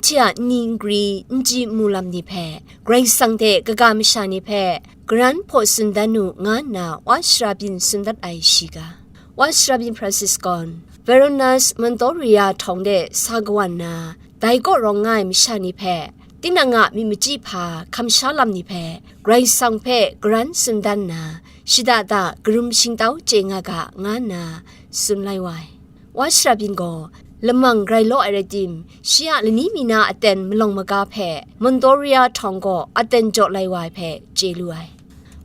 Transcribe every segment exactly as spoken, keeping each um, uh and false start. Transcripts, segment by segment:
Anhte a nni nkri, n chyi n mu lam ni hpe, Karai Kasang hte kaga masha ni hpe, garan hpaw tsun dan u, nga nna wa shara byin tsun dat ai shi ga. Wa shara byin Francis gaw, Veronas Montoria htawng de sa kawan nna, dai kaw rawng nga ai masha ni hpe, tinang a myit machyi hpa hkam sha lam ni hpe, Karai Kasang hpe garan tsun dan nna, shada da karum shingtau chye nga ga, nga nna tsun lai wa ai. Wa shara byin gaw, lamang grai law ai rai tim, shi a lani mi na aten malawng maga hpe, Montoria htawng gaw aten jaw lai wa ai hpe chye lu ai.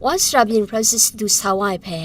Wa shara byin Francis du sa wa ai hpe,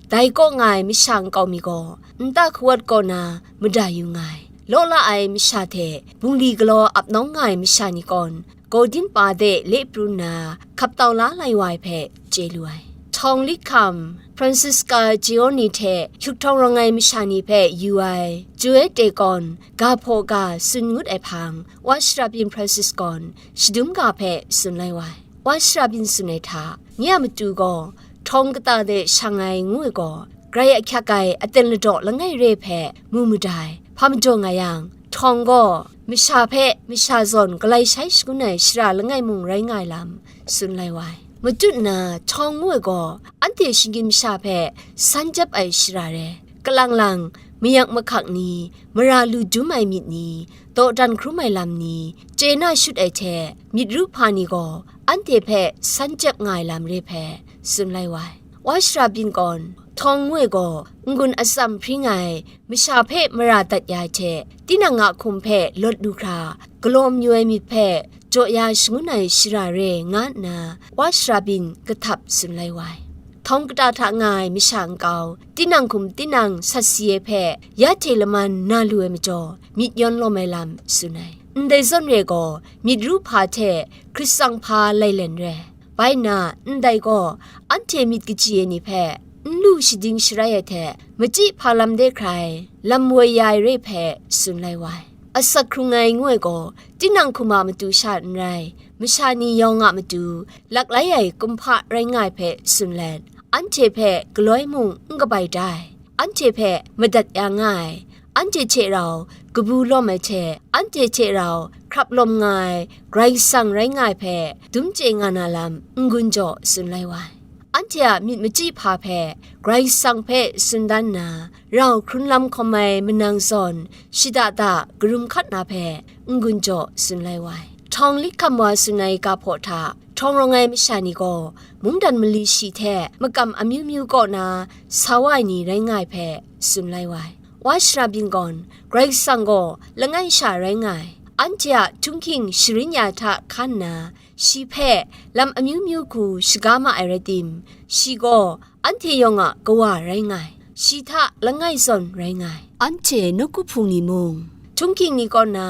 dai kaw nga ai masha nkau mi gaw, nta hkawat kaw na mada yu nga ai. Law la ai masha hte bungli galaw ap nawng nga ai masha ni gaw, Gaudin pa de le pru nna, hkap tau la lai wa ai hpe chye lu ai. Htawng lit hkam, Francisca Gioni hte hkyuk htawng rawng ai masha ni hpe yu ai, Giuseppe gaw, ga hpaw ga tsun ngut ai hpang, wa shara byin Francis gaw, shadum ga hpe tsun lai wa ai. Wa shara byin tsun ai hta, nye a matu gaw, htawng kata de shang ai ngu ai gaw, grai ahkyak ai aten ladaw langai re hpe mu madai, hpa majaw nga yang, htawng gaw masha hpe masha zawn galai shai shangun ai shara langai mung rai nga ai lam tsun lai wa ai. Matut na htawng ngu ai gaw, anhte shinggyim masha hpe san jep ai shara re, kalang lang, mayak mahkak ni, mara lu dum ai myit ni, dawdan hkrum ai lam ni, chye na shut ai hte, myit ru hpa ni gaw, anhte hpe san jep nga ai lam re hpe tsun lai wa ai. Wa shara byin gaw, htawng ngu ai gaw, n-gun atsam hpring ai, masha hpe mara dat ya ai hte, tinang a hkum hpe lawt lu hkra, galaw mayu ai myit hpe jaw ya shangun ai shara re nga nna, wa shara byin kahtap tsun lai wa ai. Htawng kata hta nga ai masha nkau, tinang hkum tinang sat si ai hpe, ya hte laman na lu ai majaw, myit yawn lawm ai lam tsun ai. Ndai zawn re gaw, myit ru hpa hte Hkrit tsang hpa lailen re. Bai nna, ndai gaw, anhte myit kaji ai ni hpe, n lu shading sharai ai hte, machyi hpa lam de hkrai, lam woi ya ai re hpe tsun lai wa ai. Asak hkrung ai ngu ai gaw, tinang hkum a matu sha n rai, masha ni yawng a matu, laklai ai kumhpa rai nga ai hpe tsun let, anhte hpe galoi mung n kabai da ai, anhte hpe madat ya nga ai, anhte hte rau kabu lawm ai hte, anhte hte rau hkrap lawm nga ai Karai Kasang rai nga ai hpe dum chye nga na lam n-gun jaw tsun lai wa ai. Anhte a myit machyi hpa hpe Karai Kasang hpe tsun dan nna, rau hkrun lam hkawm ai manang zawn shada da karum hkat na hpe n-gun jaw tsun lai wa ai. Htawng lit hkam wa tsun ai ga hpaw hta, htawng rawng ai masha ni gaw, mungdan mali shi hte makam amyu myu kaw na sa wa ai ni rai nga ai hpe tsun lai wa ai. Wa shara byin gaw, Karai Kasang gaw langai sha rai nga ai. Anhte a htunghking sharin ya hta hkan nna, shi hpe lam amyu myu hku shaga ma ai rai tim, shi gaw anhte yawng a Kawa rai nga ai. Shi hta langai zawn rai nga ai. Anhte nawku hpung ni mung, htunghking ni kaw na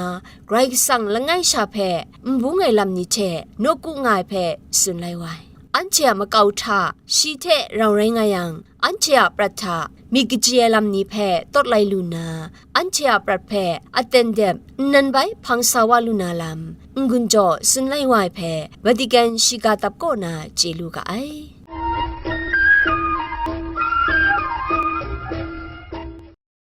Karai Kasang langai sha hpe n bung ai lam ni hte nawku nga ai hpe tsun lai wa ai. Anhte a makau hta shi hte rau rai nga yang, anhte a prat hta myit kaji ai lam ni hpe tawt lai lu nna, anhte a prat hpe aten dep nnan bai hpang sa wa lu na lam, n-gun jaw tsun lai wa ai hpe Vatican shiga dap kaw na chye lu ga ai.